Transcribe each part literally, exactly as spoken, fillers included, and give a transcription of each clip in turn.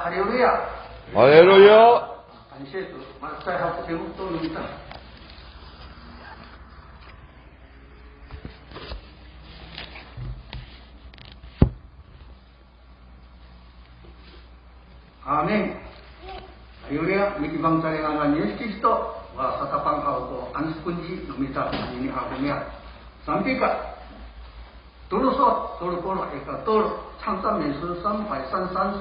Haleluya. Haleluya. Kansiya to, masay haw ko timok to no mita. Amin. Haleluya, mitipang sa i ngangan ni Yis Kristo, o satapang haw ko ansokongsi no mita anini a romi'ad. Sampika, tolo sowal, tolo polo' ika tolo, 唱赞美诗三百三十三首。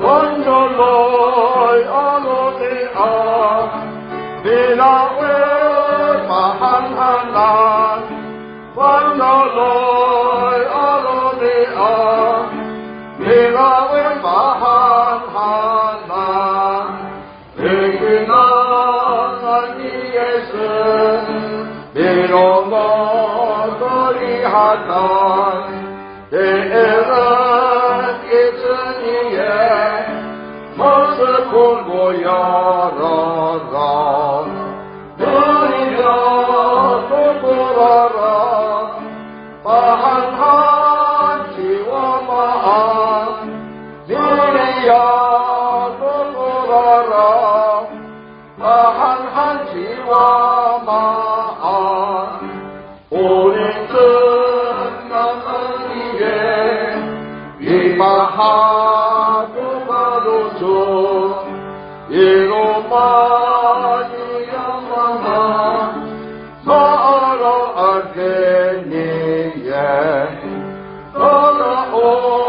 Panaloy a romi'ad, milawi pahanhanan. Panaloy a romi'ad, milawi pahanhanan. Ikinangan ni Yis, milongoc to rihaday, ti'eren i ceniye, masepol ko yararay. Noniya to ko raray, pahanhan ci Wamaan. Noniya to ko raray, pahanhan ci Wamaan. O ricen a kaniye, i pahad to faloco', i loma' niyam Mama, ma'araw kiniye. Tada'ocay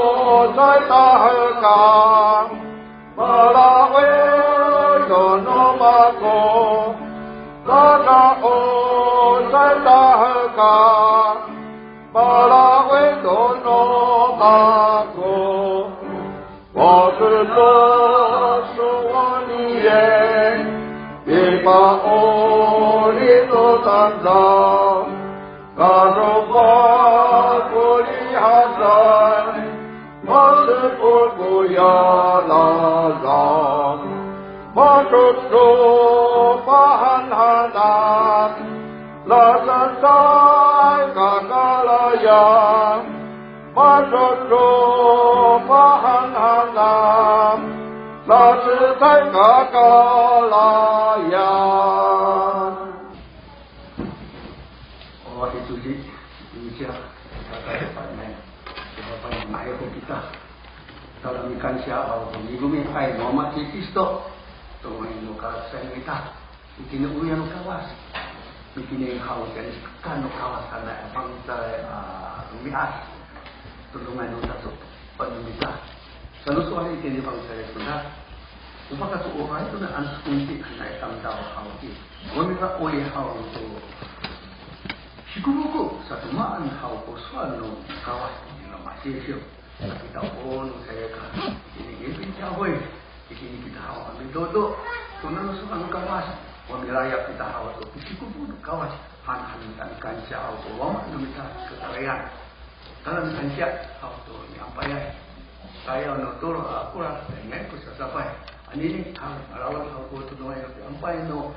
tahekang, malawi to no mako, tada'ocay tahekang, malawi to no mako. Paseto sowal niye, i pa'orip to tamdaw, kadofa ko rihaday, masepol ko yalalan, madodo pahanhanan, lasasay kakarayan, madodo pahanhanan, lasasay kakarayan. O, i coci, i coci, kakarayan, kakarayan, mayo ko kita. Tada mikansiya haw ko nikomi hay no Ama ci Kristo, to nga'ay no kalasay no mita. Itini oya no Kawas. Itini haw tayni sekan no Kawas hananay a fangcalay a romi'ad. Todongay no tato, pan no mita. Sano sowal itini fangcalay sona. O pakatooray tona ansokongsi hananay tamdaw haw i, o mira oya haw to sikofoko sato maan haw ko sowal no Kawas itini no masiwsiw. Kita o no saya ka, itini i pinca'oy, itini kita haw a midodo. Tona no sowal no Kawas, o milayap kita haw to pisikofo no Kawas, han han mita mikansiya haw to Wama no mita kakarayan. Tada mikansiya haw to niampayay. Kaya no tolo a koral, nga'ay ko sasafay. Anini haw, malawad haw ko todongay no piampay no,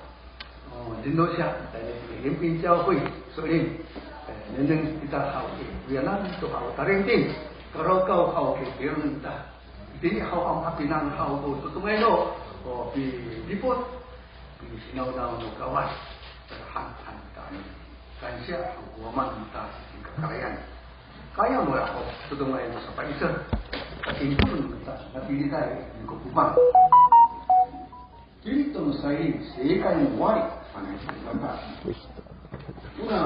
o, Linosya, tayni i pinca'oy, so'elin. E, nengneng kita haw i, oyanan to haw taringting, karakaw haw i, tireng ta. Itini haw a mapinang haw ko todongay no, o, pilipot, pisinawnaw no Kawas, han han ta. Kansiya haw ko Wama no mita i kakarayan. Kaya no haw, todongay no sapaiser. Katingkol no mita, napilitay, ko Kopang. Itini to no Saylin, sekay no wali, hanay ko mita. Ona,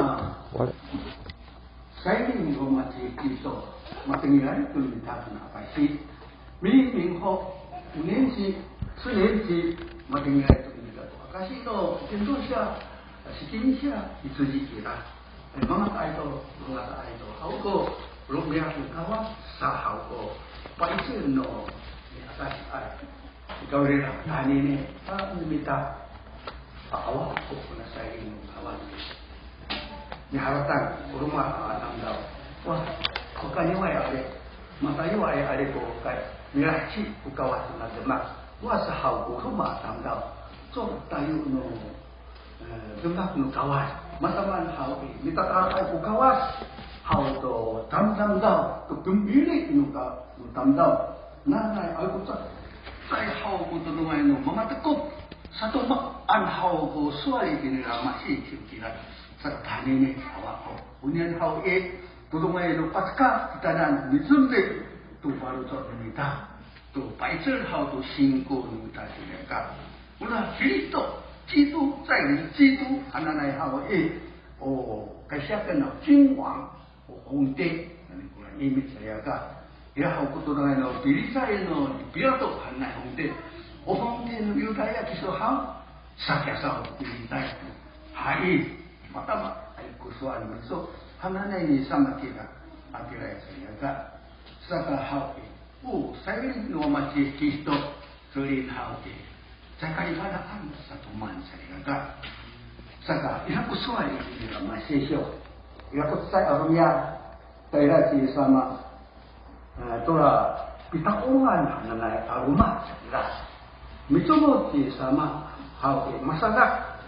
Saylin no Wama ci Kristo, matengilay to no mita tona akasi. Miming ho, 五年级, 四年级, matengilay to no mita to akasi no, 听说是啊, sikinsiya, i coci kira. E, manga'ay to, manga'ay to. Haw ko, romi'ad no Kawas, sa haw ko, pa'icel no, ni akasiay. Kawrira, tanini, a, no mita. A, awa ko kona saylin no Kawas. Miharatang ko roma a tamdaw. Wa, ko kaniway ari. Matayoay ari ko kay. Milaheci ko Kawas na demak. Wa sa haw ko roma a tamdaw. Congtayo no e, demak no Kawas. Masamaan haw i, mitataay ko Kawas haw to tamdamdaw, to kemili no ka, no tamdaw. Nanay, ay ko ca, cecay haw ko todongay no mamatekop sato maan haw ko sowal itini Ramasi ci Kira. Sa tanini haw ako. Oniyan haw i, todongay no Paska kitanan miconri to faloco' no mita. To pa'icel haw to singko no mita siniya ka. Ona Kristo, 基督, 在你基督 hananay haw i, o kasiyakan no 君王, o hongti, nani kora imi siniya ka. Ira haw ko todongay no pilicay no Pilato hananay hongti. O hongti no Yudaya kiso haw, saka saw pilicay. Hay, matama, ay ko sowal no miso hananay ni Sama kira, atiray siniya ka. Saka haw i, o saylin no Wama ci Kristo, so'elin haw i, caay kalifana'an sato maan siniya ka. Saka, ira ko sowal itini Roma sisyo. Ira ko cecay a romi'ad, tayra ci Sama, e, tora pita'ongan hananay a loma' sira. Micomod ci Sama haw i, masadak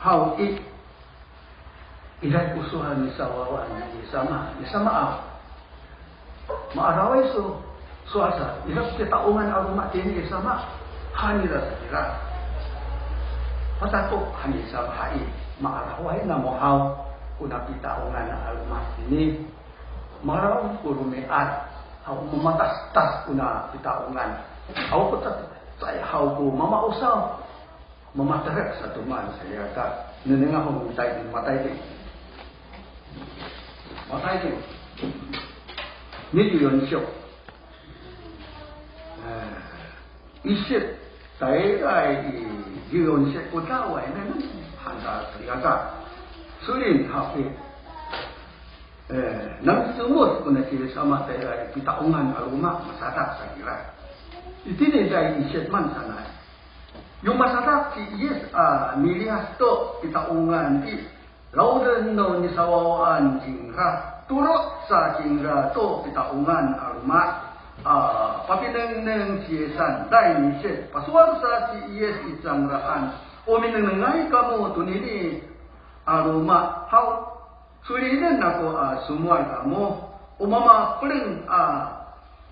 haw i, ira ko sowal nisawawaan ni Sama, ni Sama aw. Ma'araway so, sowal sa, ira ko pita'ongan a loma' tini i Sama, han nira sa kira. Patako han ni Sama hay, ma'araway namo haw kona pita'ongan a loma' tini. Maraw ko romi'ad haw, mamatastas kona pita'ongan. Awa ko cecay haw ko mamaosaw. Mamaterek sato maan siniya ka. Nengneng ako, Matay, Matay. Matay. Nicoyon syo. E, isit, tayra i nicoyon syo ko taway, nengneng han sa siniya ka. So'elin haw i, e, nani micomod kona ci Sama tayra i pita'ongan a loma', masadak sa kira. Itini tayra i isit maan sanay. Yo masadak ci Yis a miliyas to pita'ongan i, laoden no nisawawaan cingra, tolo' sa cingra to pita'ongan a loma', a, papinengneng ci Yisan, tay misit, pasowal sa ci Yis i cangraan, o minengnengay kamo tonini a loma' haw, so'elinen ako a somowal kamo, o mamapeleng a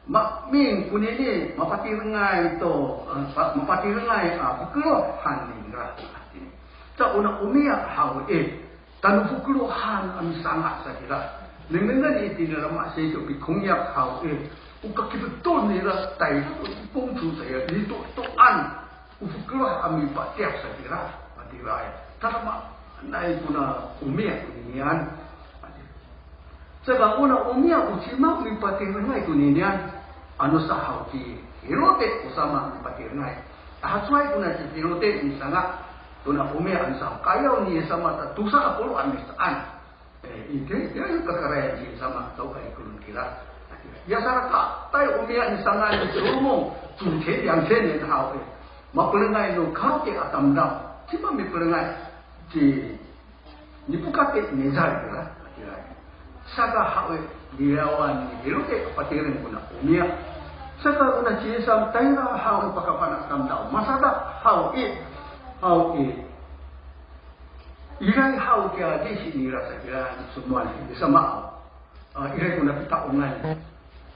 maemin konini mapatirengay to, e, pa-, mapatirengay a fokeloh han ningra. Sa ona omiya haw i, tano fokeloh han a misanga' sa kira. Nengnengen itini Roma sisyo pikonyak haw i, o kakifeton nira tayra to i 公主 saya, nito'to'an. O fokeloh a mipatiyah sa kira, matiraay. Tadamaanay kona omiya koninian. Saka kona omiya o cima mipatirengay koninian. Ano sa haw ci Hirote o sama mipatirengay. Hacowaay kona ci Hirote misanga' tona omiya ano sa haw, ka'ayaw ni Yis sama ta tosa a polo' a misaan. E, itiya, itiya yo kakarayan ci Yis sama, tawkay i, kolon kira. Ya sarakatay omiya ni sanga' ni Solomon, 主前两千年 haw i, mapelengay no kaloki a tamdaw. Cima mipelengay? Ci Nipokatnezar kira, kira. Saka haw i, liyawan ni Hirote a patireng kona omiya. Saka kona ci Yis sama tayra haw i pakafana' tamdaw. Masadak haw i, haw i, iray haw kiya disi nira sa kira, somowal ni Yis sama haw. A, iray kona pita'ongan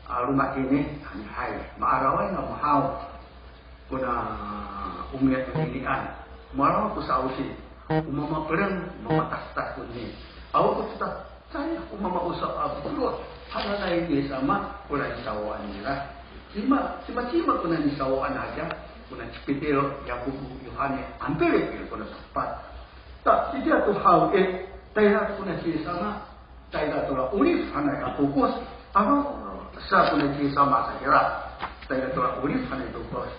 a loma' tini, a, hay, ma'araway namo haw kona omiya toninian. Maraw ko sa'osi, o mamapeleng, mamatastas konini. Awa ko cecay, cecay ko mamaosaw a fokeloh hananay ni Yis sama, kora nisawawaan nira. Cima, cimacima kona nisawawaan haca, kona ci Pitiro, Yakobo, Yohane, Andri, kona sepat. Ta, itiya to haw i, tayra kona ci Yis sama, tayra tora Olif hanay a tokos, ano, sa kona ci Yis sama sa kira, tayra tora Olif hanay a tokos.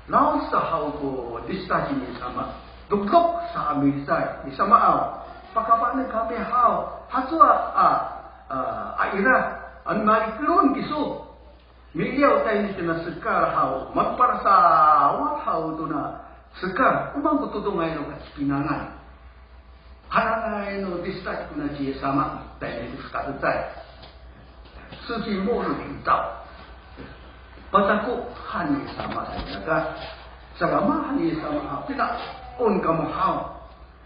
Law sa haw ko dista ci Yis sama, dokdok sa a milicay, Yis sama aw, pakafana' kami haw, hacowa a, a, a ira, ano malikelon kiso. miliyaw tayni tona sekal haw, maparasawad haw tona sekal, o maan ko todongay no kacipinangan hananay no distat kona ci Yis sama tayni to sakacecay. Suci mo no kitaw. Patako han ni Yis sama sa ira ka. Saka maan han ni Yis sama haw, pina'on kamo haw.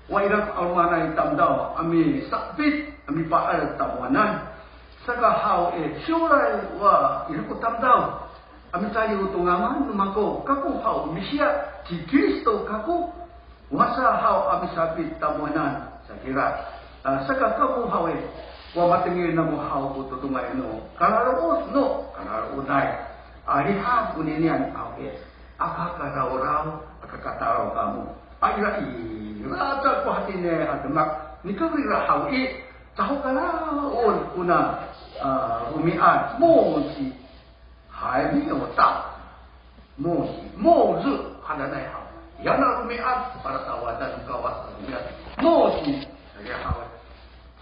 Wa ira ko 'alomanay tamdaw a misa'epit, a mipa'el tamowanan. Saka haw i, siyoray wa ira ko tamdaw a micaliw to ngangan no mako, kako haw misiya ci Kristo kako. Wasa haw a misa'epit tamowanan sa kira. A, saka kamo haw i, wa matengil namo haw ko todongay no kala'od no kala'oday a lihaf koninian haw i, aka karawraw, aka katalaw kamo. A ira ira aca ko hatiniay a demak, nikawrira haw i, caho kala'od kona, a, romi'ad, moci hay miyo ta. Moci, moci hananay haw. Yana romi'ad, parasawadan no Kawas a romi'ad. Moci, sa kira haw.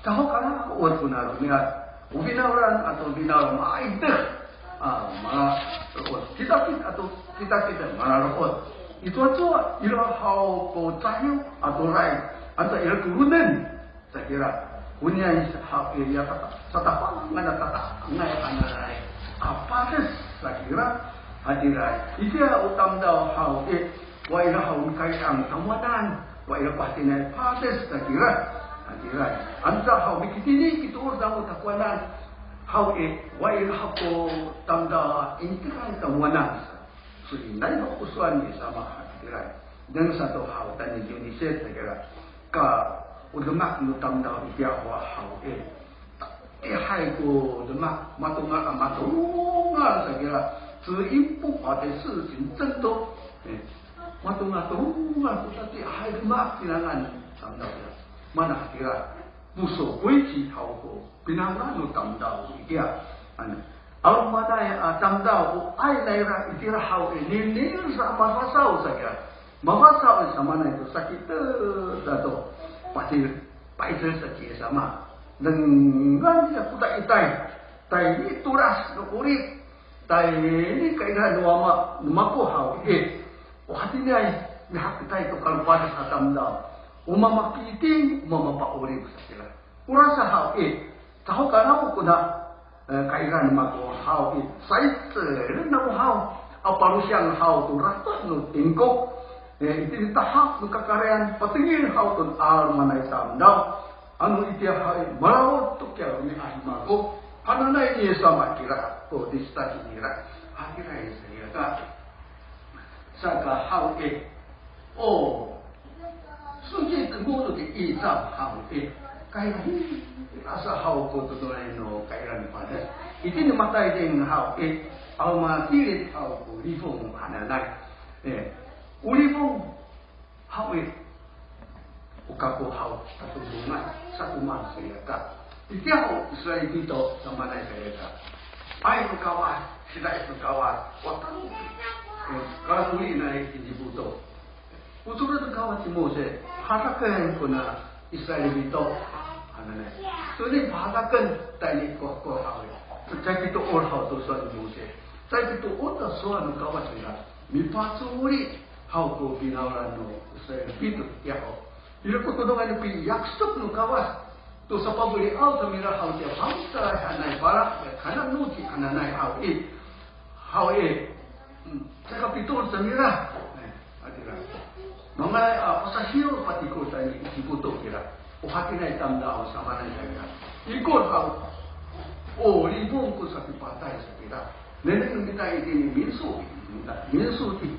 Caho kala'od kona romi'ad. O finawlan ato finawlan ma'edeng a mararo'od. Kitakit ato kitakit a mararo'od. I cowacowa ira haw ko cahiw ato ray, anca ira ko lonen sa kira. Oniyan sa haw i, ya tata, satapangan a tata'angay hananay a pades sa kira. Hatiraay, itiya o tamdaw haw i, wa ira haw mikari'ang tamowanan, wa ira ko hatiniay pades sa kira. Hatiraay, anca haw mikitini kitoor namo takowanan haw i, wa ira haw ko tamdaw a intekay tamowanan. So'elinay ho ko sowal ni Yis sama, hatiraay. Deng sato haw tayni ciwnisit sa kira. Ka o demak no tamdaw itiya ho haw i, tatiihay ko demak, matongal a matongal sa kira. 指引不法的事情增多. E, matongal tongal ko tatiihay demak pinangan tamdaw ira. Mana hatira. Poso koici haw ko pinangan no tamdaw itiya. Ano, 'alomanay a tamdaw o ay nayra itira haw i, nini sa mafasaw sa kira. Mafasaw i, samanay to saki to, dato pa'icel, pa'icel sa ci Yis sama. Dengan niya ko taitay, tayni tolas no 'orip, tayni kaira no wama no mako haw i, o hatiniay mihaketay to kalopadas a tamdaw. O mamakiting, o mamapa'orip sa kira. Orasa haw i, caho kanaw kona, e, kaira no mako haw i, sa'icelen namo haw a palosiyang haw to ratoh no tingkok. E, itini tahap no kakarayan, patengil haw to 'alomanay tamdaw. Ano itiya haw i, malawod to kiya romi'ad no mako hananay ni Yis sama kira ko distat nira. Hatiraay sa ira ka. Saka haw i, o, 世界的末日的预兆 haw i, kaira hi, asa haw ko todongay no kaira no pades. Itini matayra haw i, 'aloman tilid haw ko lifong hananay. E, o lifong haw i, o kako haw tatodongan, sato maan sa ira ka. Itiya ho Israel pito, samanay sa ira ka. Ay no Kawas, sila no Kawas, wata no. Kawas moli nai Ijipto. O codad no Kawas ci Mose, pahadaken kona Israel pito hananay. So'elin pahadaken tayni kohkoh haw i, caay pitoor haw to sowal ni Mose. Caay pitoor to sowal no Kawas nira, mipacoli haw ko finawlan no Israel pito itiya ho. Ira ko todongay no piyaksop no Kawas to sapafeli'aw tamira haw tiya fangcalay hanay pala, ya kanan no ci hananay haw i. Haw i. Hm, caka pitoor tamira. E, hatira. Mangalay a pasasiyor patikol tayni Ijipto kira. O hatiniay tamdaw samanay sa ira. Ikor haw, o lifong ko sapipatay sa kira. Nengneng no mita itini Minsuki, Minsuki.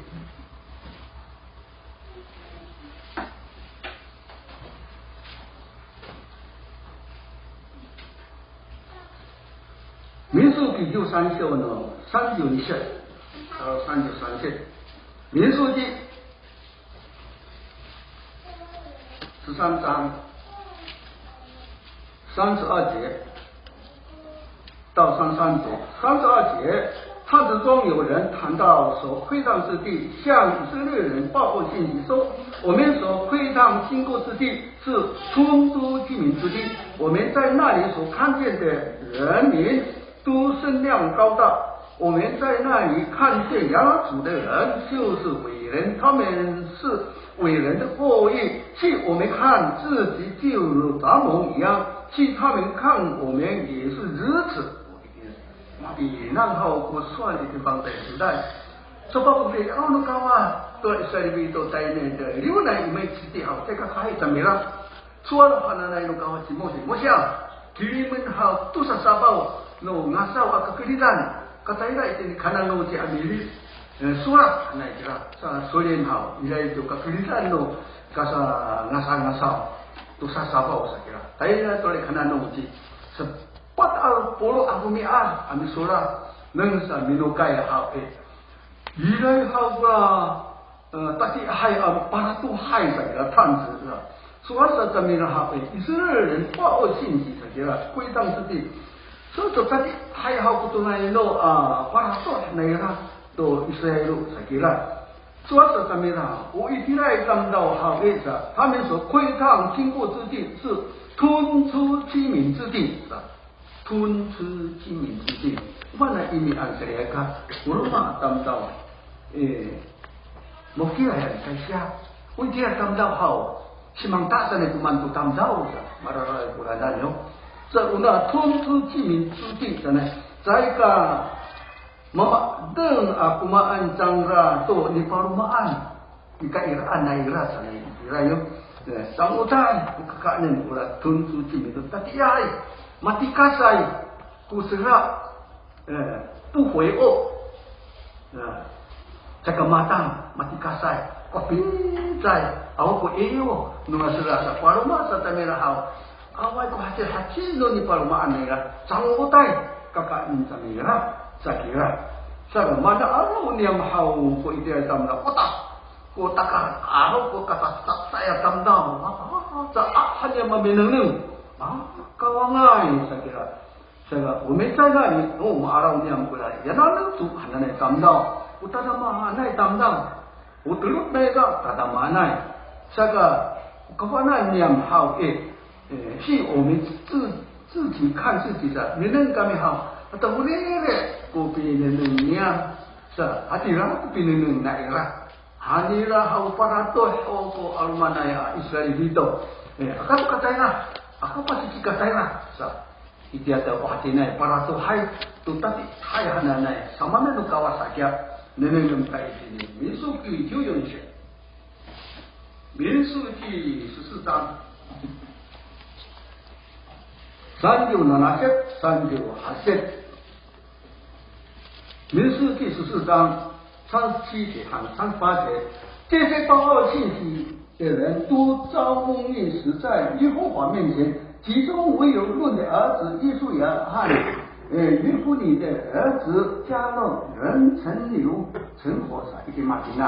民数记十三章の三十二節から三十三節。民数记十三章三十二节 到三三节。三十二节，探子中有人谈到所窥探之地，向以色列人报告信息说：“我们所窥探经过之地是充足居民之地，我们在那里所看见的人民都身量高大，我们在那里看见雅族的人，就是伟人，他们是伟人的后裔。据我们看，自己就如蚱蜢一样，据他们看，我们也是如此。Mapinang haw ko sowal itini fangcalay codad. Sapapoki aw no Kawas to Israelito tayni, liway, imay citi haw, caay ka kahay cangra. Sowal hananay no Kawas ci Mose, Mose aw, kilimen haw tosa safaw no ngasaw a kakeridan, katayra itini Kanan no ci Amiri. E, sowal hanay kira, sa so'elin haw, ira to kakeridan no kasa ngasangasaw, tosa safaw sa kira. Tayra to i Kanan no ci, sepat a polo' a romi'ad a misolat, nengneng sa minokay haw i. Iray haw kora, e, tatiihay a paratohay sa kira, 探子 sa. Sowal sa cangra haw i, 以色列人报信息 sa kira, 归档之地. So to tatiihay haw ko tonay no, a, paratoh nira to Israil sa kira. Sowal sa cangra, o itiraay tamdaw haw i sa, 他们所窥探经过之地是吞吃居民之地 sa. 吞吃居民之地. Mana imi an sariaka, o roma tamdaw, e, mokilayan kasiya. O itira tamdaw haw, simangta sanay ko maan to tamdaw sa, mararay ko lalan yo. Sa ona 吞吃居民之地 sanay, caay ka mamadeng a komaen cangra to nipalomaan. Nika ira, anay ira sanay ira yo. E, sangotay ko kakaenen kora 吞吃居民 to tatiihay, matikasay ko sera, e, 不悔悟. E, caka matang, matikasay, kapicay, awa ko iyo nora sera sa, paloma sa cangra haw. Awaay ko hacihacih no nipalomaan nira, sangotay kakaenen cangra sa kira. Sa mana araw niyam haw ko itira tamdaw, o ta ko takar, araw ko katacacay a tamdaw. A, a, a, sa, a, han niyam a minengneng. A, kawangay sa kira. Saka, o micay nani, o ma'araw niyam kora, ya naneng to hananay tamdaw. O tadamaanay tamdaw. O telok nira tadamaanay. Saka, o kafana' niyam haw i, e, 是我们自，自己看自己的, minengneng kami haw, a tawriri ko pinengneng niyam. Sa, hatira ko pinengneng nira. Hanira haw paratoh haw ko 'alomanay a Israelito. E, aka to katayra, aka pasiki katayra. Sa, itiya to o hatiniay paratohay to tatiihay hananay, samanen no Kawas hakiya, nengneng no mita itini. Miso ki juyon syo. Miso ki sesesang. Sanjo nanaset, sanjo haset. 民数记十四章三十七节和三十八节，这些报告信息的人都遭封印，死在耶和华面前，其中唯有nun的儿子约书亚和，呃，约夫尼的儿子迦勒仍存留存活。Sa, itiya matini.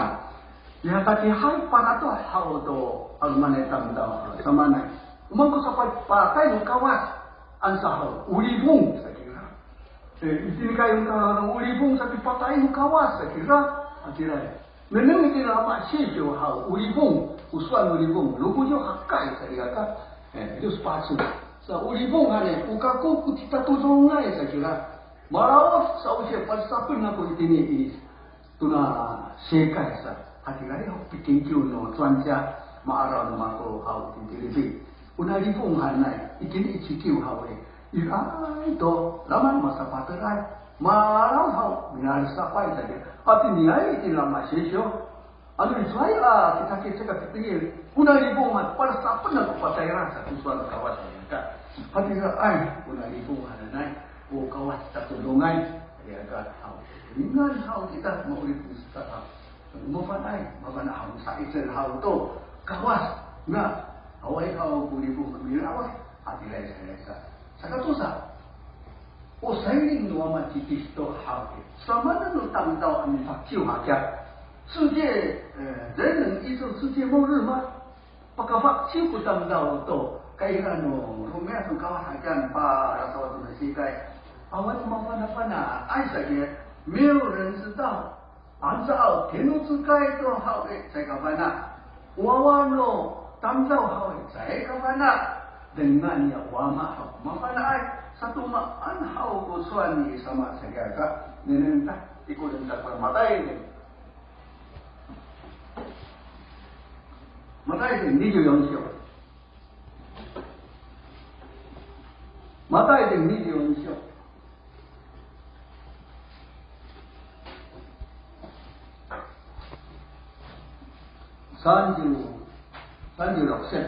Ya, tatiihay paratoh haw to 'alomanay tamdaw, samaanay. O maan ko sapatay no Kawas, ansa haw, o lifong sa kira. E, itini kay o lifong sa pipatay no Kawas sa kira. A, kira. Nengneng itini Lama' sisyo haw, o lifong, o sowal no lifong, lokoyo hakay sa kira ka. E, 六十八次. Sa o lifong han i, o kako ko citatodongay sa kira. Malawad sa o siya, palisapen ako itini i tona sikay sa, hatiraay ho pikingkiw no 专家, ma'araw no mako haw itini Tilipi. Ona lifong hanay, itini i cikiw haw i, iraay to, laman masapatelay, malaw haw, minalisapay sa kira. Hatiniay itini Lama' sisyo. Ano icowaay a kitakit caka pitengil, ona lifong han, palisapen ako patayra sa ko sowal no Kawas ka. Hatiraay, ona lifong hananay, o Kawas tatodongay. Aka haw, ringan haw kita ma'orip ni saka haw. Mafana'ay, mafana' haw, sa'icel haw to Kawas. Na, awaay haw ko lifong a milaos, hatiraay sa, sa. Saka tosa, o Sayling no Wama ci Kristo haw i, samanen no tamdaw a mifakciw hakiya. 世界, e, 人能预测世界末日吗? Pakafakciw ko tamdaw to kaira no romi'ad no Kawas hakiya, palasawad to no sikay. Awa to mafana'fana'ay sa kiya, 没有人知道. Anca aw, tino cekay to haw i, caay kafana'. Wawa no tamdaw haw i, caay kafana'. Dengan ya Wama haw, mafana'ay. Sato maan haw ko sowal ni Yis sama saka, nengneng ta, tikolen ta ko matay den. Matay den, niciw yon siw. Matay den, niciw yon siw. 三十、三十六節。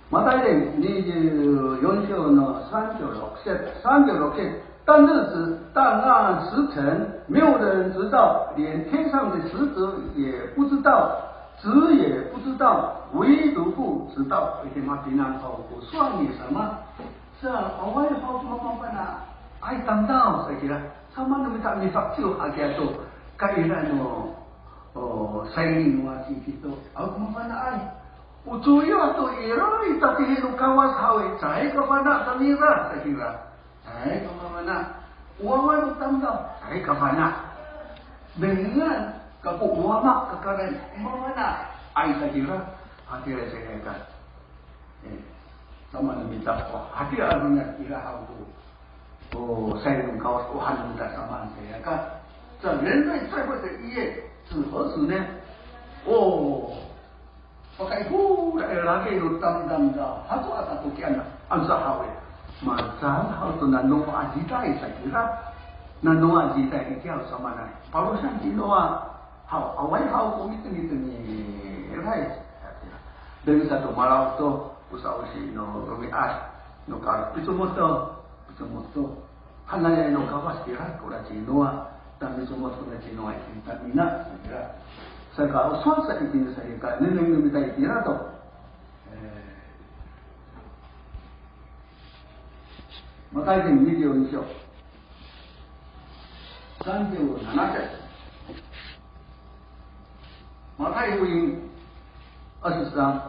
马太福音二十四章的三十六节，三十六节。但日子，但那时辰，没有人知道，连天上的使者也不知道，子也不知道，唯独父知道。Iti mapinang haw ko sowal ni Yis sama. Sa, awaay haw ko mafana'ay tamdaw sa kira. Samaan no mita mifakciw hakiya to kaira no, o, sayling no wasi kito. Awa ko mafana'ay. O cowa to ira i tatihi no Kawas haw i, caay kafana' kami ira sa kira. Caay kafana'. O wawa no tamdaw, caay kafana'. Dengan kako o wama kakarayan, o mafana'ay sa kira. Hatira sa kira. E, samaan no mita ko hatira no niyam ira haw to, o, sayling no Kawas, o han no mita samaan sa kira. 这人类智慧的一夜是何时呢？O, pakayra i laki no tamdaw hato a tatokian, ano sa haw i. Malecad haw to nano a citay sa kira. Nano a citay itiya samaanay. Paro saan ci Noa haw, awaay haw ko mitengitengilay. Deng sato malaw to, o sa'osi no romi'ad no ka, picomod to, picomod to. Hananay no Kawas kira, kora ci Noa, ta micomod kora ci Noa itini tamiyanan kira. Saka o sowal sa itini sa kira, nengneng no mita itira to. E, Matay ten niciw yon siw. 三十七节。马太福音二十章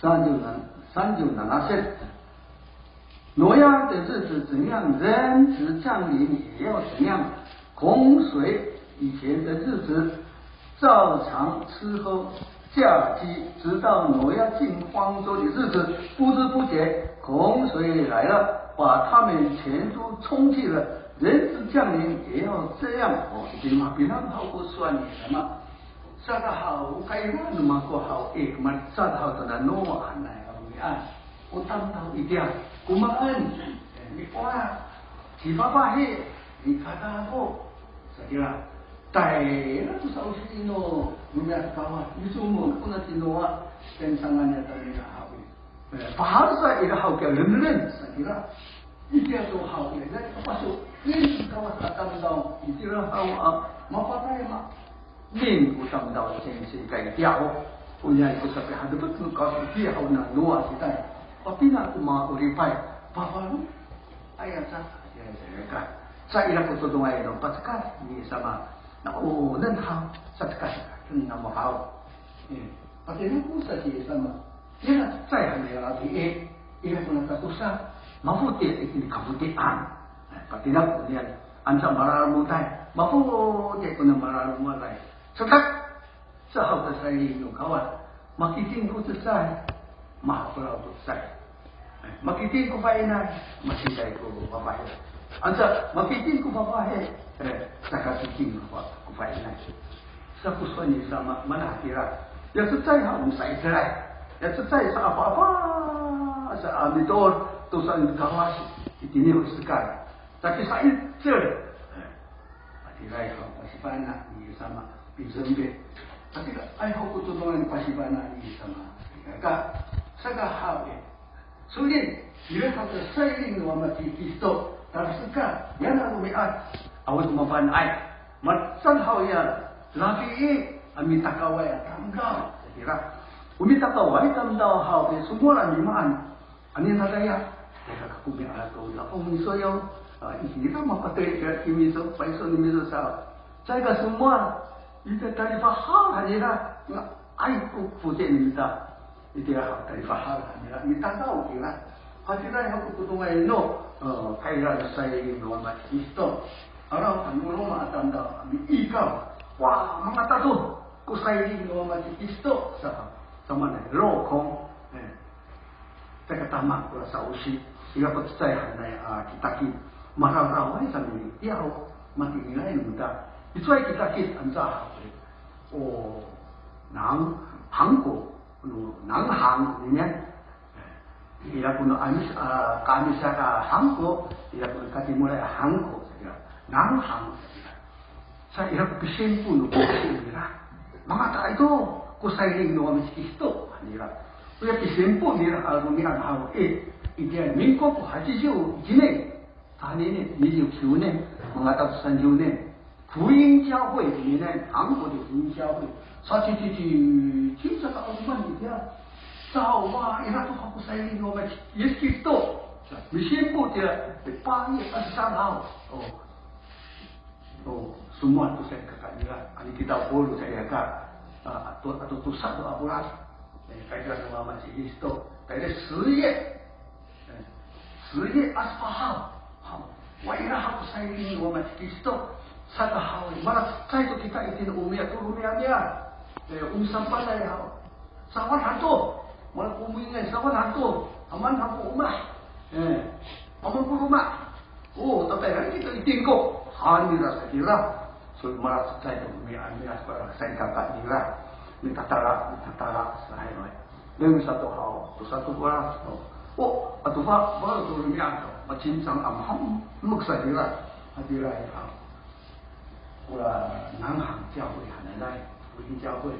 三十七、三十七节。挪亚的日子怎样，人子降临也要怎样。洪水以前的日子， 照常吃喝嫁娶，直到挪亚进方舟的日子，不知不觉洪水来了，把他们全都冲去了。人子降临也要这样。O, itini mapinang haw ko sowal ni Yis sama. Saka haw, o kaira no mako haw i, malecad haw to nano hananay haw i, a, o tamdaw itiya, komaen, e, mikola, cifafahi, mikatako sa kira. Tayra to sa'osi no niyam Kawas, micomod kona ci Noa, tengilangan niyam tamiyanan haw i. E, pahalsa ira haw kiya lenlen sa kira. Itiya to haw i, na kapaso, niyam Kawas a tamdaw, itira haw a mapatay ma. Nin ko tamdaw singsi kay itiya ho. Oniya ko sapihadepet no Kawas itiya haw na Noa citay. Papina ko ma'oripay, pafalo. Aya sa, aya sa, aya ka. Sa ira ko todongay no pacekat ni Yis sama. Na o, nen haw, sa cekat, nen namo haw. E, patinako sa ci Yis sama. Ira cecay han nira lafi i, ira kona tatosa, mafoti' itini kafoti'an. Patinako niyan, anca malalomotay, mafoti' kona malalomotay. Sekat! Sa haw ko sayling no Kawas, makiting ko cecay, mahafelaw to cecay. Makiting ko fa'inay, makiting ko fafahi. Anca makiting ko fafahi, e, saka kiting ko fa-, ko fa'inay. Sa ko sowal ni Yis sama, mana hatira. Ya cecay haw, o misa'icel. Ya cecay sa afafa, sa a mitoor to saan Kawas, itini ho sekay. Saki sa'icel. Hatiraay haw pasifana' ni Yis sama, pinsembi. Hatiraay haw ko todongay pasifana' ni Yis sama. Ka, saka haw i. So'elin, ira haw ko sayling no Wama ci Kristo, talseka, yana romi'ad, awa to mafana'ay. Malecad haw ya, lafi i, a mitakaway a tamdaw, sa kira. O mitakaway tamdaw haw i, somowal a mimaan. Anini tayra, tayra kako miala to, ya, o miso yo, a, ira mapatay, ira kimiso, payso no miso sa. Caay ka somowal, ita talifahal han nira, nga, ay ko foti' no mita. Itiya haw talifahal han nira, mitakaw kira. Hatiraay haw ko todongay no, e, kayra no sayling no Wama ci Kristo. Araw han no roma a tamdaw a miikaw. Wa, mangatatoh ko sayling no Wama ci Kristo sa, samaanay, lokong. E. Caka tama ko sa'osi, ira ko cecay hanay a kitakit, mararaway sa nini, itiya ho, matiniay no mita. Icowaay kitakit anca haw i, o, nang, hangko, no, nanghang, ninian. Ira ko no 'Amis, a, ka'amis a hangko, ira ko no katimolay a hangko, sa ira. Nanghang, sa ira. Sa ira ko pisimpo no kiso nira. Mangata ito ko sayling no Wama ci Kristo nira. Oya pisimpo nira a romi'ad haw i, itiya 民国八十一年, tahini 二十九年, mangata to 三十年. 福音教会 nira, 韩国的福音教会. Sa ci, ci, ci, ci, sa ka 'aloman itiya. Sa wa, ira to haw ko sayling no Wama ci Yis Kristo. Sa, misimpo tiya, 八月二十三号. O. O, somowal to salikaka nira, ano kita o polong salikaka, a, ato, ato tosa to a bolas. E, kay kira no Wama ci Kristo. Kay siyet. E, siyet a sepat haw. Haw. Wa ira haw ko sayling no Wama ci Kristo. Saka haw, malacecay to kita itini o romi'ad to romi'ami'ad. E, o misapanay haw. Sawad han to. Mala ko mingay, sawad han to. Aman han ko omah. E, aman ko loma'. O, tatayra kita i tingko. Han nira sa kira. So, malacecay to romi'ami'ad ko salikaka nira. Mitatala, mitatala, sa hay, hay. Deng sato haw, to sato bolas. O, ato fa, bal to romi'ad to. Macincang a mahemek sa kira. Hatira haw. Ora 南韩教会 hananay, 福音教会.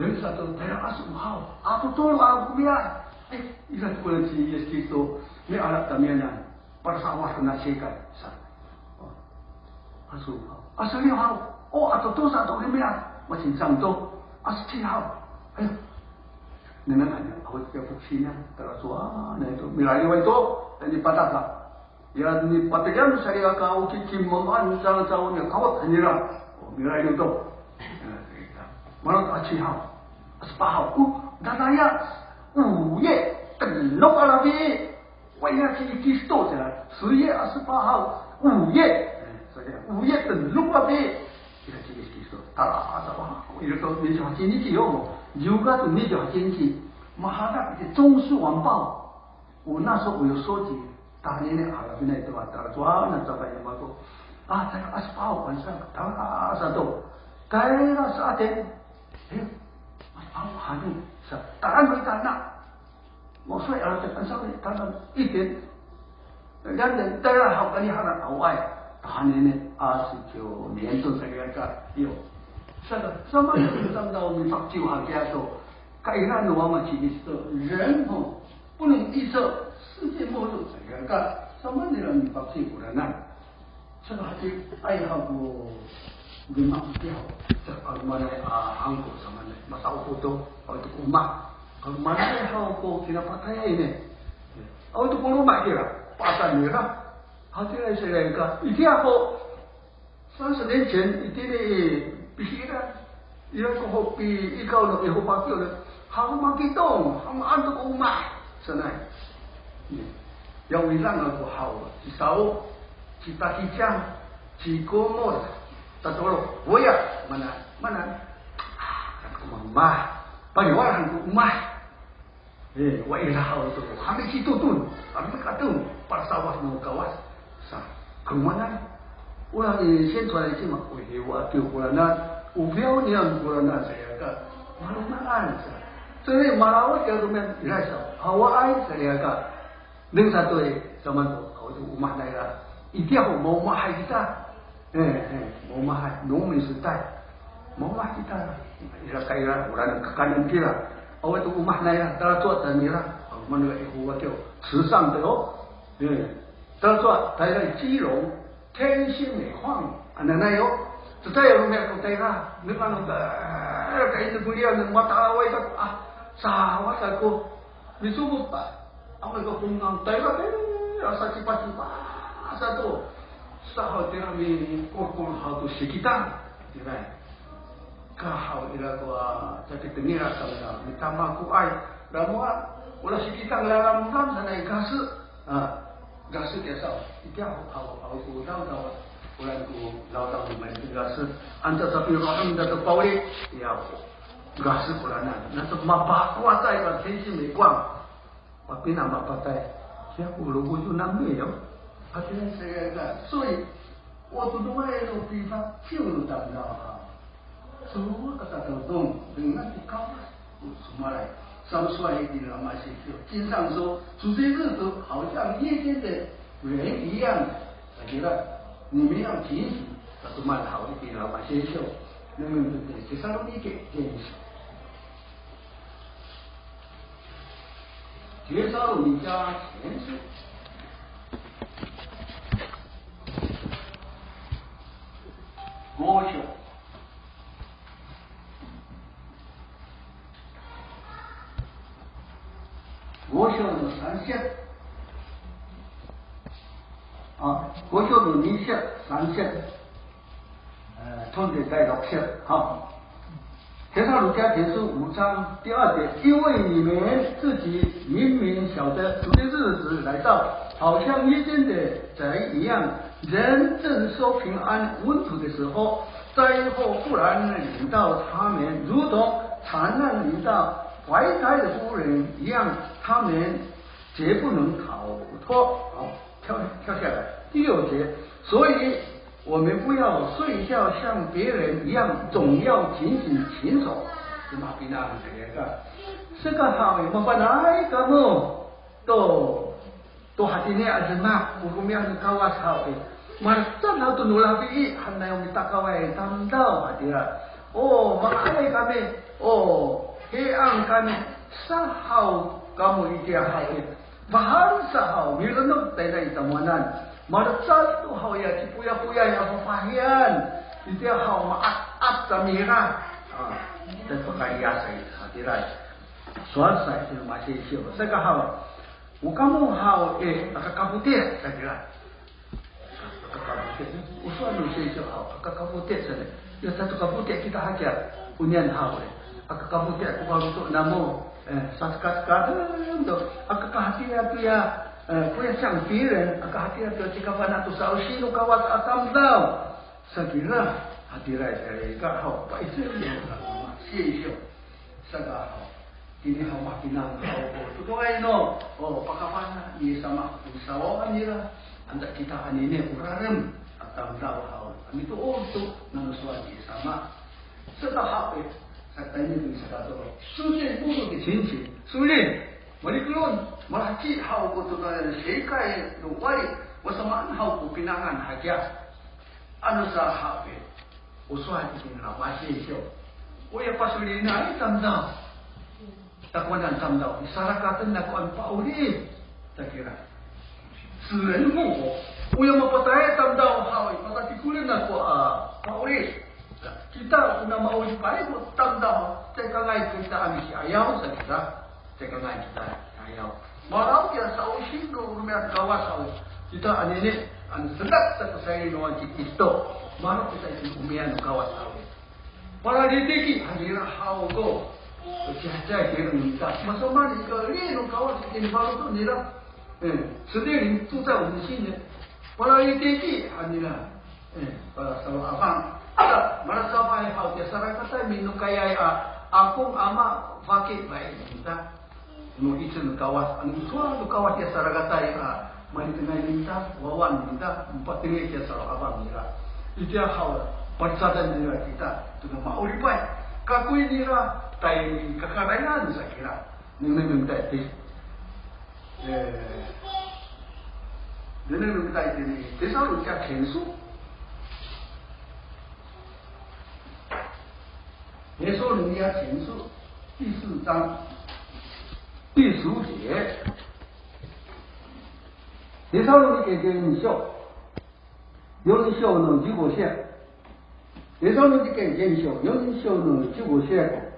Deng sato tayra a sohaw, ato tolo a romi'ad. E, ira to kora ci Yis Kristo, miala tamiyanan, palasawad to na sikay sa. O, a sohaw. A seliw haw, o, ato tosa to romi'ad, macincang to, a seci haw. Ayo, nengneng han, awa to kiya foksi niya, talacowa, na ito, milaliway to, tayni patak a. Ya, nipatelian salikaka o kikimamaan sa cacaw niya kawat nira. O, milaylo to. Mana a seci haw, a sepat haw. O, dadaya. O, ye, tenok a lafi. Wa ira ci Kristo sa. Seci a sepat haw. O, ye. Saka, o, ye, tenok a lafi. Ira ci Kristo. Tala, tala. Ira to 二十八日 yo. Ciwka to 二十八日. Mahadak iti 中时晚报. O, naso o yo soci, tahini a lafinay to a talacowa, na caay ya mako. A, tayra a sepat haw, wansa, tala sato. Tayra sa aten. E, a sepat haw hani, sa, tala no ita na. Masoy a latek, ansa ni tala iten. Yan den, tayra haw kani hana awaay. Tahini a siciw niyam to salikaka, yo. Sa, samaan to tamdaw mipakiciw hakiya to. Kaira no Wama ci Kristo, 人吼，不能预测世界末日 salikaka, samaan nira mipakiciw koranan. Sa hatiraay haw ko demak itiya haw, sa 'alomanay a hangko samaan, masa'opo to, awa to ko omah. 'Alomanay haw ko kinapatayay ne. Awa to ko loma' kira, pa'asaan nira. Hatiraay salikaka, itiya ho, 三十年前 itini i Pisiran, ira ko ho pi'ikaw no i ho pakiw no, haw makitong, haw maan to ko omah sanay. Ya widang ako haw, ci Saw, ci Takicang, ci Komor, tatolo, oya, mana, mana, a, ko mama, paniwal han ko omah. E, wa ira haw to, hami citoton, hami katon, palasawad no Kawas sa, komanan. Ora i, 宣传 i cima, o hiwa to koranan, o fiyaw niyam koranan salikaka, maloma'an sa. Saka malawad kiya romi'ad, ira sa, hawaay salikaka. Deng sato i, samaan to, awa to omah nira. Itiya ho, maomahay kita. E, e, maomahay, 农民时代. Maomah kita. Ira kaira, ora kakaenen kira. Awa to omah nira, talacowa to nira. Awa, mana i ho wakiw, 池上的 o. E, talacowa, tayra i Cilong, 天兴煤矿 hananay o. Cecay a romi'ad ko tayra. Nengneng han, e, kaina ko niyam, mata'away kako, a, sawad kako. Micomod pa. Awa ko pongang tayra, e, a sacipacipa sato. Sa haw tira mikorkor haw to sikitang. Tira. Ka haw ira ko, a, cakiteng nira sa, mitama ko ay. Ramoa, ora sikitang lalamlam sanay, gasi. A, gasi kiya sa. Itiya haw, haw, haw ko dawdaw. Ora ko dawdaw ni, main gasi. Anca sapiro'en to pawli. Ya, gasi koranan. Nato mapakowacay ko 天兴煤矿. Mapina mapatay, kiya ko lokoc no nami yo. Hatiraay saka, 所以 o todongay no pifalic no tamdaw haw, cowa ka tatodong dengan to Kawas ko somowalay. Saan sowal itini i Masi Siw, 经上说，主的日子好像夜间的人一样。Hatira, 你们要警醒。Saan sowal haw itini i Masi Siw, nengneng to Tesaloniki 前书。 Tesalonika 前书 五章。五章の三節。あ、五章の二節、三節。 呃，从第六节，好。帖撒罗尼迦前书五章第二节，因为你们自己明明晓得主的日子来到，好像夜间的贼一样。人正说平安稳妥的时候，灾祸忽然临到他们，如同惨难临到怀胎的妇人一样，他们绝不能逃脱。好，跳，跳下来，第六节，所以 我们不要睡觉像别人一样，总要警醒行走。Mapinang saka, saka haw i, mafana'ay kamo to, to hatini a demak ko romi'ad no Kawas haw i. Malecad haw to no lafii hananay o mitakaway tamdaw hatira. O manga'ayay kami, o hi'ang kami, sa haw kamo itiya haw i. Mahaen sa haw, milenok tayra i tamowanan. Malecad to haw ya cipoyapoyay a fafahiyan. Itiya haw ma'at'at sa mira. A, ta pakaliyasay hatira. Sowal sa itini i Masi Siw. Saka haw, o kamo haw i, aka kafoti' sa kira. Aka kafoti', o sowal no Masi Siw haw, aka kafoti' sa ne. Ya, cato kafoti' kita hakiya, oniyan haw i. Aka kafoti' ko faloco' namo, e, sasekasekad to. Aka kahatira to ya, e, koya 像别人, aka hatira to ya cikafana' to sa'osi no Kawas a tamdaw. Sa kira, hatira i, sa kira haw, pa'icel no Masi Siw. Saka haw, itini haw mapinang haw ko todongay no, o, pakafana' ni Yis sama ko sawawa nira, ano kita anini ko rarem a tamdaw haw, a mitoor to nano sowal ni Yis sama. Saka haw i, saka tayni to saka to, 世界末日的情形, 所以, malikelon, malaheci haw ko todongay no 世界 no wali, o samaan haw ko pinangan hakiya. Ano sa haw i, o sowal itini i Masi Siw, oya pasolinaay tamdaw. Takowanan tamdaw, i sarakaten ako a pa'orip. Takira. 死人复活. Oya mapatayay tamdaw haw i, patatikolen ako a pa'orip. Kita kona ma'oripay ko tamdaw, caay kanga'ay kita a misi'ayaw sa kita. Caay kanga'ay kita a misi'ayaw. Maraw kiya sa'osi no romi'ad no Kawas haw i. Kita anini, ano sedak sa ko sayri no Wama ci Kristo. Maraw kita itini o romi'ad no Kawas haw i. Paralitiki, hanira haw ko, cihacay tireng nita. Masamaan i kali no Kawas itini faloco' nira. E, 圣灵住在我们心里. Paralitiki, hanira. E, para salo afang. Ata, malasafay haw tiya sarakatay minokayay a, akong ama, faki, bai, nita. No 'icel no Kawas, ano sowal no Kawas tiya sarakatay a, manitengay ninta, wawa ninta, mapatengil kiya salo'afang nira. Itiya haw, palicadan nira kita, tona ma'oripay. Kakoy nira, tayni kakarayan sa kira. Nengneng no mita itini. E, nengneng no mita itini, Tesalonika 前书. 帖撒罗尼迦前书第四章第十五节。Tesalonika 前书, 四章の十五節。Tesalonika 前書、四章の十五節。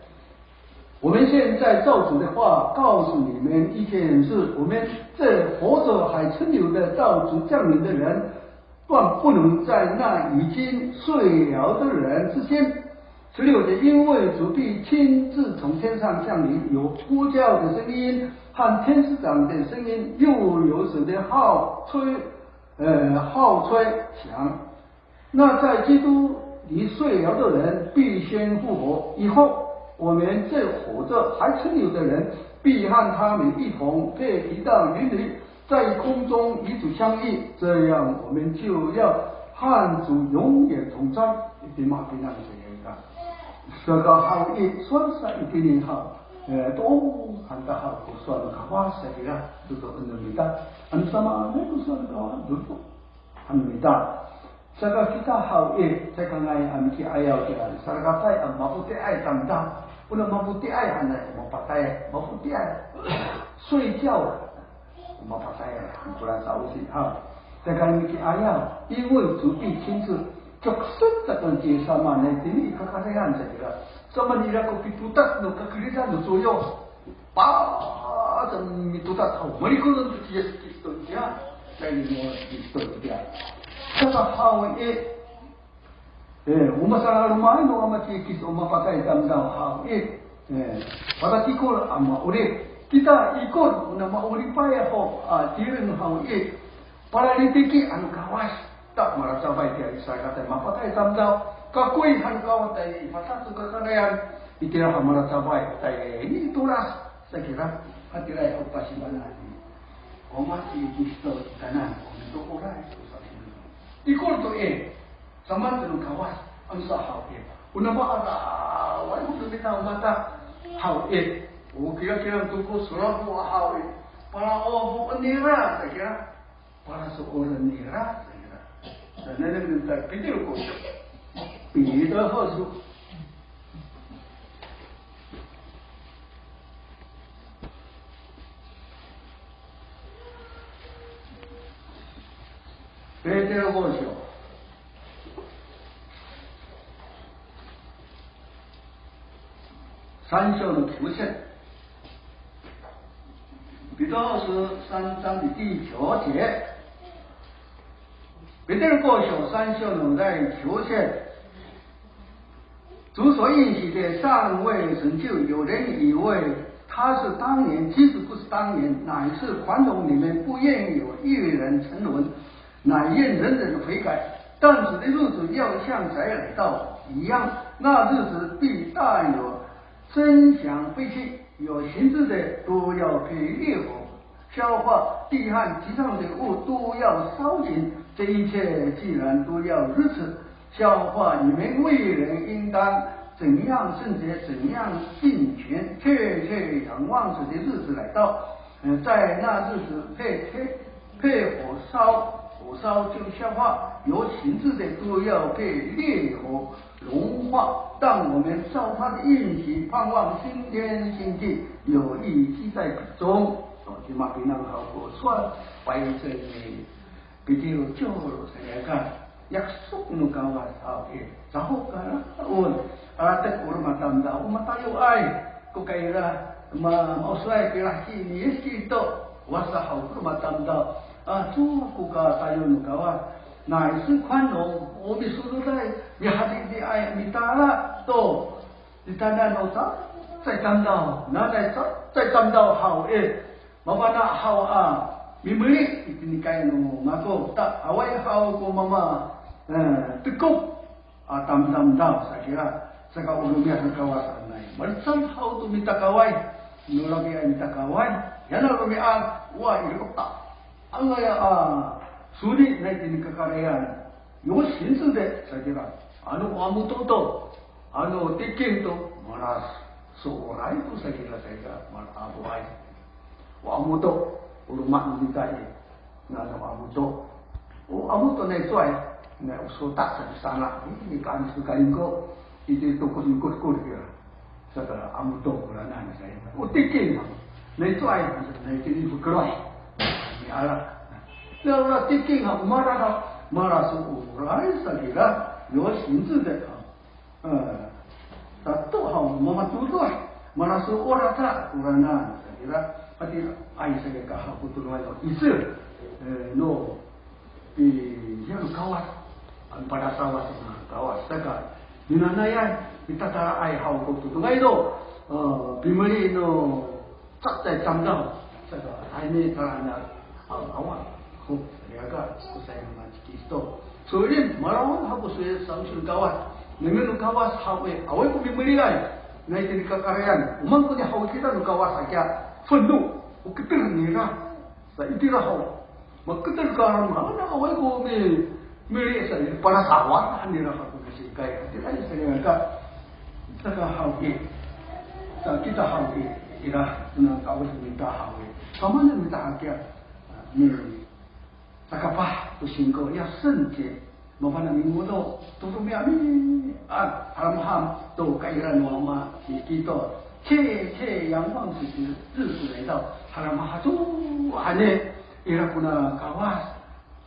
我们现在照主的话告诉你们一件事，我们这活着还存留的到主降临的人， 断不能在那已经睡了的人之间。十六节，因为主必亲自从天上降临，有呼叫的声音和天使长的声音，又有神的号吹，呃，号吹响。那在基督里睡了的人必先复活，以后我们这活着还存留的人，必和他们一同被提到云里，在空中与主相遇，这样我们就要和主永远同在。Itini mapinang sa ira. Saka haw i, sowal sa itini haw, e, to han ta haw ko sowal no Kawas sa ira, to to no mita. Ano samaanay ko sowal no Kawas, to to han mita. Saka kita haw i, caay kanga'ay a miki'ayaw kira, salikaka a mafoti'ay tamdaw. O no mafoti'ay hanay, o mapatayay, mafoti'ay. 睡觉了, o mapatayay, koran sa osi haw. Caay kanga'ay miki'ayaw, 因为主必亲自, 直接的跟接上嘛, 那一定 i kakarayan sa kira. Sama nira ko pitotas no kakeridan no soyo. Pa, sa mitotas haw, malikolen to ci Yis Kristo itiya, sa ino Kristo itiya. Saka haw i, e, o masalalomaay no Ama ci Kristo, o mapatay tamdaw haw i, e, patatikol a ma'orip. Kita ikor, o na ma'oripay ho, a, tireng haw i, paralitiki ano Kawas, ta malacafay tiya i salikaka mapatay tamdaw, kakoy han Kawas tayni i pasac to kakarayan, itira ha malacafay tayni i tolas, sa kira, hatiraay o pasifana'an i. O Ama ci Kristo kitanan, o mitooray to sa kira. Ikor to i, samaan to no Kawas, ano sa haw i. O na ma'araway ho no mita o mata haw i. O kirakira to ko solafo haw i. Palawafoen nira, sa kira. Palasooren nira, sa kira. Sa nengneng no mita Pitiro kosyo. Pitiro kosyo. Pitiro kosyo. 三章の九節。彼得后书三章的第九节。彼得后书三章の第九節。主所应许的尚未成就，有人以为他是当年，其实不是当年，乃是宽容你们，不愿有一人沉沦， 乃愿人人悔改。但主的日子要像贼来到一样，那日子必大有声响、悲泣，有形质的都要被烈火消化，地和其上的物都要烧尽。这一切既然都要如此消化，你们为人应当怎样圣洁，怎样敬虔，切切仰望主的日子来到。 呃，在那日子被，被，被火烧，火烧就消化，有形质的都要被烈火融化。但我们照他的应许，盼望新天新地，有一居在其中。哦，这嘛平常好过算，怀疑这里。 Pitiro ciwlo saka, yaksok no Kawas haw i, caho karaon, alatek o roma tamdaw, o matayoay ko kaira, ma, maosoay ko laheci ni Yis Kristo, o wasa haw ko roma tamdaw, a, cowa ko katayo no Kawas, 乃是宽容, o misoroday, mihadidi ay, mitala to, i titaanan no cacay tamdaw, nanay cacay tamdaw haw i, mafana' haw a mimeli itini kay no mako, ta awaay haw ko mama, e, tekop a tamdamdaw sa kira, saka o romi'ad no Kawas anay. Malecad haw to mitakaway, no romi'ad mitakaway, yana romi'ad, wa, i lokta. Angaya a soni nai tini kakarayan, 有形质的 sa kira, ano o amoto to, ano tiking to, malasooray to sa kira, sa kira, mala'afoay. O amoto, o loma' no mita i, nano amoto. O amoto nai cowaay, nai o sota sa pisanga', i, nika amis no kalingko, iti tokos no kodkod kira. Saka amoto koranan sa ira. O tiking, nai cowaay, nai tini fokeloh. Miala. Ora tiking ha, o mala ha, malasooray sa kira, 有形质的 a. E, sato haw mamatodoh, malasooray sa koranan sa kira, hatiraay sa kira haw ko todongay no Israil, e, no, i, ya no Kawas, ano padasawas no Kawas, saka, minanayay, mitatalaay haw ko todongay no, e, pimeli no, cacay tamdaw, saka, tahini tala na, a, awa, ho, salikaka, ko saan no Ama ci Kristo. So'elin, malawan haw ko so'elin sa'osi no Kawas. Nengneng no Kawas haw i, awaay ko mimeliay. Nai tini kakarayan. O maan ko nihaw kita no Kawas hakiya. 愤怒, o keter nira, sa itira haw, maketer ka haw, mana awaay ko mi, mili' sa, palasawadan nira haw ko kasikay, itira sa nira ka, saka haw i, sa kita haw i, ira, na ka'awas mita haw i, kamaanen mita hakiya, a, mi, sakapah to singko, ya 圣洁, mafana' mingodo to romi'ami'ad, halamham to kairan no Ama ci Kito, 切切仰望日出，日出来到, halamham hato han i, ira kona Kawas,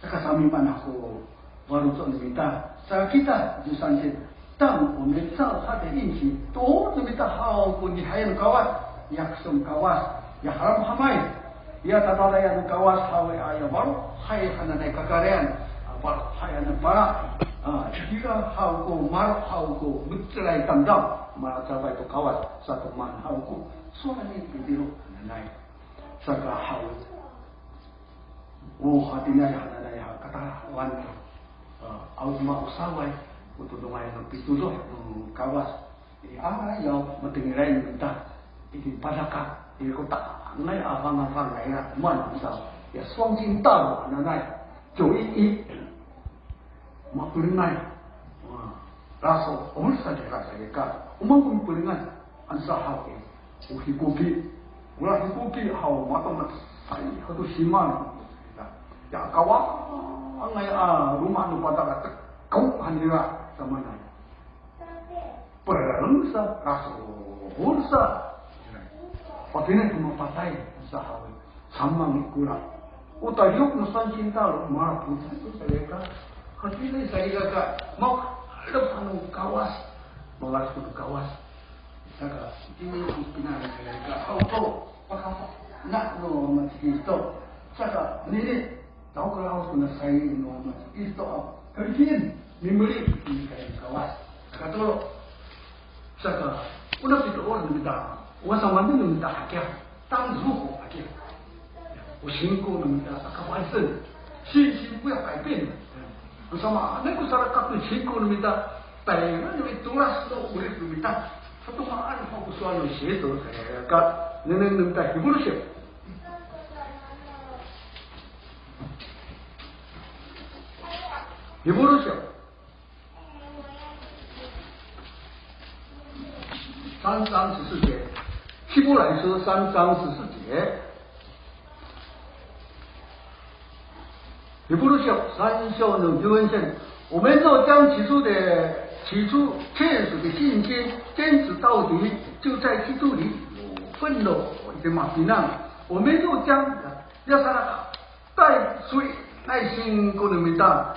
saka samimaan ako faloco' no mita, saka kita, 十三节, 当我们照他的应许，to no mita haw ko lihay no Kawas, yaksong Kawas, ya halamhamay, ya tatalayan no Kawas haw i, a ya malohay hananay kakarayan, a malohay hananay pala, a, ira haw ko malo haw ko mo^celay tamdaw, malacafay to Kawas sato maan haw ko sowal ni Pitiro hananay. Saka haw, o hatiniay hananay ha katalawan to, a, awa o saway, o todongay no pitodoh no Kawas. I, a, ya matengilay no mita itini padaka, i, ko tangay a fangafangay a, maan sa, ya 双亲大老 hananay, 九一一. Mapelengay. Wa, raso, o maan sa kira sa kira. O maan ko mapelengay, ano sa haw i, o hikoki. Ora hikoki haw, mato matesay hato simal. Ya kawangay a loma' no padaka, tekong han nira samaanay. Peleng sa, rasohol sa. Pakayni to mapatay sa haw i, samaan i kora. O taliyok no 双亲大老 malapocay to sa ira ka. Hatiniay sa ira ka, ma'orip ano Kawas, ma'orip ano Kawas. Saka, itini i pina sa ira ka haw to, pakafana' no Ama ci Kristo. Saka, nini, tao kora haw kona sayni no Ama ci Kristo haw, kalikin, mimeli, mimeli kay Kawas. Saka to, saka, ona pitoor no mita, o samanen no mita hakiya, 当如何 hakiya. O singko no mita, saka 反省, 信心不要改变. O samaanay ko sarakat no singko no mita, tayra no mitolas no 'orip no mita. Sato maan haw ko sowal no Siso, saka, nengneng no mita Hiburu syo. Hiburu syo. 三章十四节，希伯来书三章十四节。希伯来书三章十四节，我们若将起初的、起初确实的信心坚持到底，就在基督里有份了。我们若将 Ya sa, tay, so'elinay singko no mita,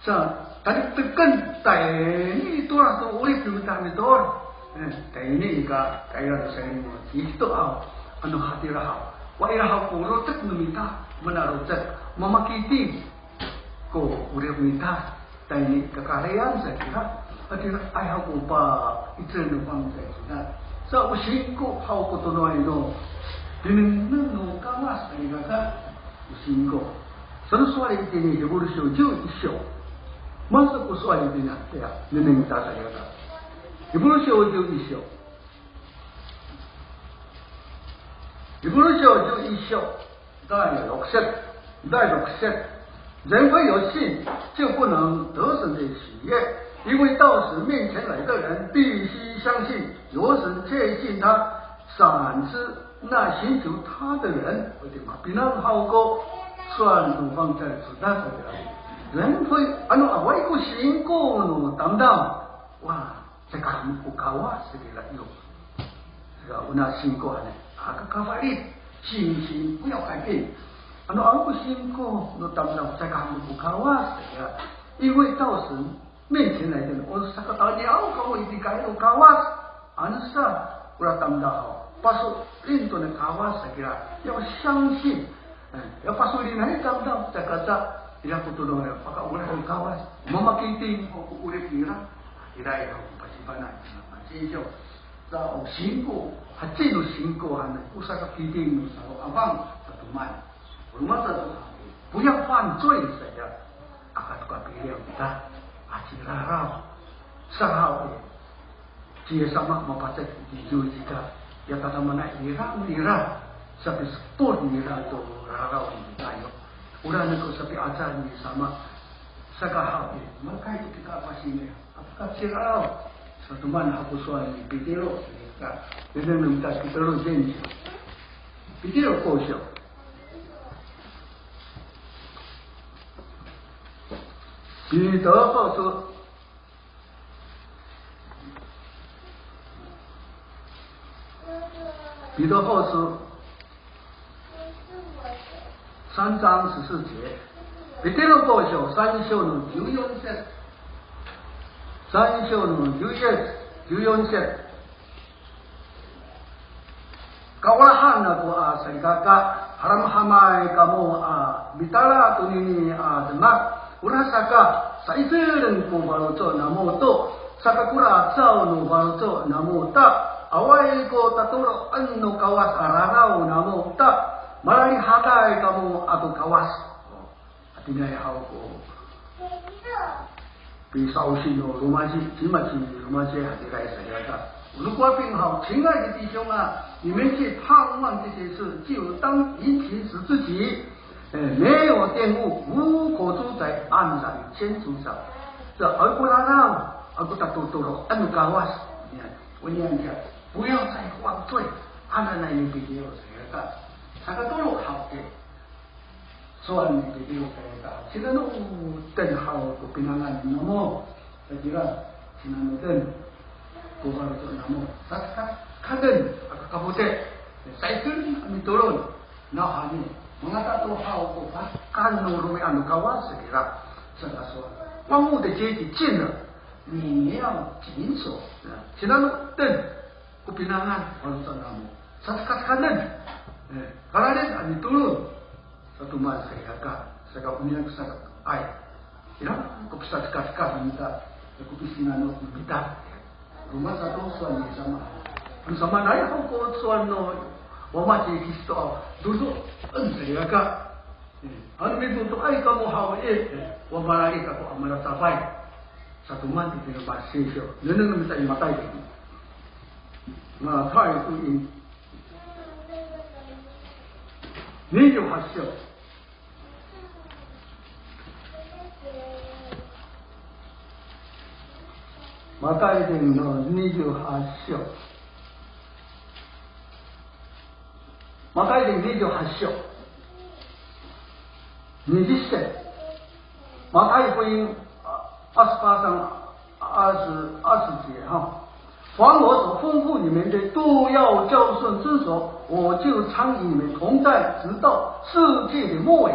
sa, taliteken, tayni to a so 'orip no mita mitoor. Eh, tayni i ka, tayra to sa ino, ito haw, ano hatira haw. Wa ira haw ko rocek no mita, mana rocek, mamakiting ko 'orip mita. Tayni kakarayan sa kira, hatiraay haw ko pa'icel no fangcalay codad. Sa o singko haw ko tonoay no pinengneng no Kawas sa kira ka, o singko. Sano sowal itini Hiburu syo ciw issyo. Maso ko sowal itini, ya, nengneng ta sa kira ka. Hiburu syo ciw issyo. Hiburu syo ciw issyo. 第六节，第六节，人非有信就不能得神的喜悦，因为到神面前来的人必须相信有神，确信他赏赐那寻求他的人。Pinang haw ko sowal no fangcalay codad, 人非, ano awaay ko singko no tamdaw, wa, caay kahamok ko Kawas sa kira yo. Saka ona singko hanay, aka kafalit, 信心不要改变. Ano awa ko singko no tamdaw, caay kahamok ko Kawas sa kira. 因为到神面前来的人, o sakata'ang i, awa kamo itini i no Kawas, ano sa, ora tamdaw haw, pasolin to no Kawas sa kira, 要相信. Eh, ya pasolin hanay tamdaw, caay kaca, ira ko todong, pakaolahay no Kawas, mamakiting ko 'orip nira, ira, ira ko pasifana'an, singko, sa o singko, hatini no singko hanay, o sakakiting no salo'afang, sa toman. O roma sa to, 不要犯罪 sa ya, aka to kapilian kita, a ciraraw, sa haw, Ci Yis sama mapacek itini i ka, ya tadamaanay ira, ira. Sapisepat nira to raraw nita yo. Ora nako sapiacan ni sama. Saka haw i, makay to kita pasini. Aka ciraraw. Satoman haw ko sowal ni Pitiro. Nengneng no mita Pitiro sensyo. Pitiro kosyo. Pitiro kosyo. 彼得后书三章十四节，Pitiro kosyo sansyo no ciwyonsyo, sansyo no ciwyonsyo. Kaolahan ako a salikaka, halamhalamay kamo a mitala tonini a demak, orasaka, sa'icelen ko faloco' namo to sakakoracaw no faloco' namo ta, awaay ko tatoro'en no Kawas a raraw namo ta, malalihatay kamo ato Kawas. Hatiniay haw ko pisa'osi no romaci, cima ci romaci, hatiraay salikaka. 如果病好，亲爱的弟兄啊，你们既盼望这些事，就当殷勤使自己，呃，没有玷污，无可住宅，安然牵主手。这 awaay ko raraw, awaay ko tatotoro'en no Kawas. 你看，我念一下，不要再犯罪。Hananay ni Pitiro salikaka. Sakatolo haw i. Sowal ni Pitiro salikaka, cinanoten haw ko pinangan namo. Sakira, cinanoten ko faloco' namo. Saka, kaden, aka kafote. Sa'icelen a mitolon. Nawhani, mangata to haw ko fahekan no romi'ad no Kawas sakira. Saka sowal. 万物的结局尽了，你要谨守。Cinanoten ko pinangan ko faloco' namo. Satekatekanen. E, kararid a mitolon. Satoman salikaka, saka o niyam saka ay. Ira ko pisatekateka no mita, ko pisinano no mita. Roma sato sowal ni sama. Ano samaanay haw ko sowal no Wama ci Kristo a, dodoen salikaka. E, ano midodoay kamo haw i, e, o mararid kako a malacafay. Satoman itini Mati sisyo. Nengneng no mita i Matay. Matay to i 二十八章。マタイ伝の二十八章。マタイ伝二十八章。二十節。马太福音二十八章 二十二十节哈，凡我所吩咐你们的，都要教训遵守，我就常与你们同在，直到世界的末了。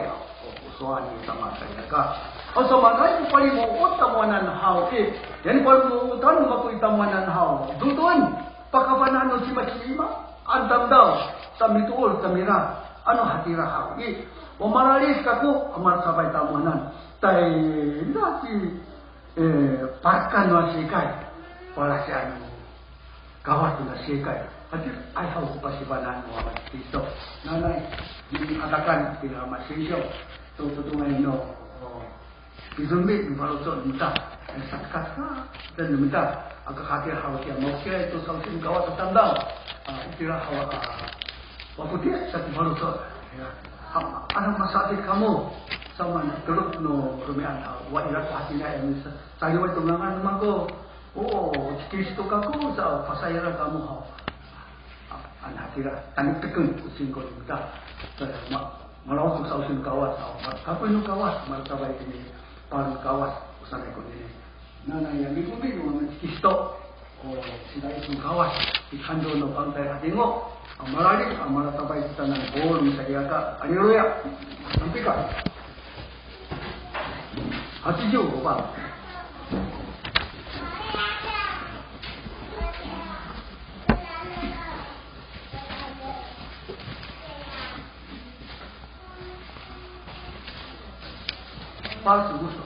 O sowal ni Wama salikaka. O samaanay ko palimo'ot tamowanan haw i, yani palimo'otan no mako i tamowanan haw, dodoen, pakafana'en no cimacima, ano tamdaw, ta mitoor tamira, ano hatira haw i, o mararid kako a malacafay tamowanan, tayra ci E, pahekan no sikay, palasian no Kawas tona sikay. Hatiraay haw ko pasifana'en no Wama ci Kristo. Nanay, itiya i Atakan, itiya i Mati sisyo. To, to todongay no, o, pizomit no faloco' no mita. E, satekatekanen no mita. Aka hatira haw kiya, mafokilay to sa'osi no Kawas a tamdaw. A, itira haw, a, mafoti' sa to faloco'. Ya. A, ano masa'osi kamo, samaan, tolo no romi'ad, a, wa ira ko hatiniay a misa, caliway to ngangan no mako. O, ci Kristo kako sa pasayra kamo haw. A, ano hatira, tanektek ko singko no mita. Sa, ma, malaw to sa'osi no Kawas, a, ma, kakoy no Kawas, malacafay itini, paro no Kawas, o sanay konini. Nanay ya mikomi no Wama ci Kristo. O, sida'it no Kawas, i handol no fangcalay a 'Adingo. A mararid, a malacafay kitanan polong salikaka. Haleluya. Antika. Haciwko pa. 八十五首。